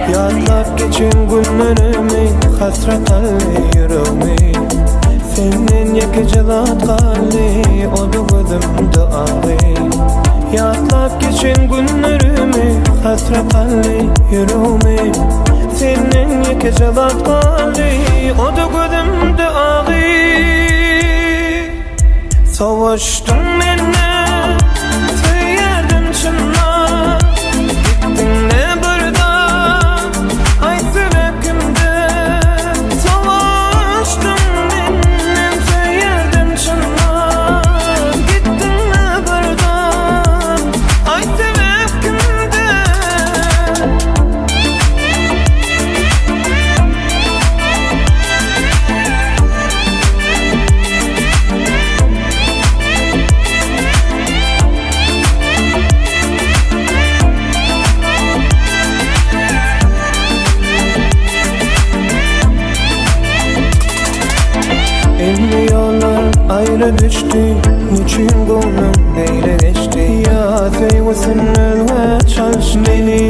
Ýatlap geçen günlerimi Hasrat aldy ýüregimi Senden ýekeje zat galdy O-da gözümde agy Ýatlap geçen günlerimi Hasrat aldy ýüregimi Senden ýekeje zat galdy O-da gözümde agy Savaşdyň menden Söýerdim çyndan Gitdiň ne birden Aýt sebäp kimde Savaşdyň menden Söýerdim çyndan Gitdiň ne birden Aýt sebäp kimde. Indi ýollar aýra düşdi, Niçin göwnüň beýle geçdi? Ýa söýgüsini özgä çalyş meni.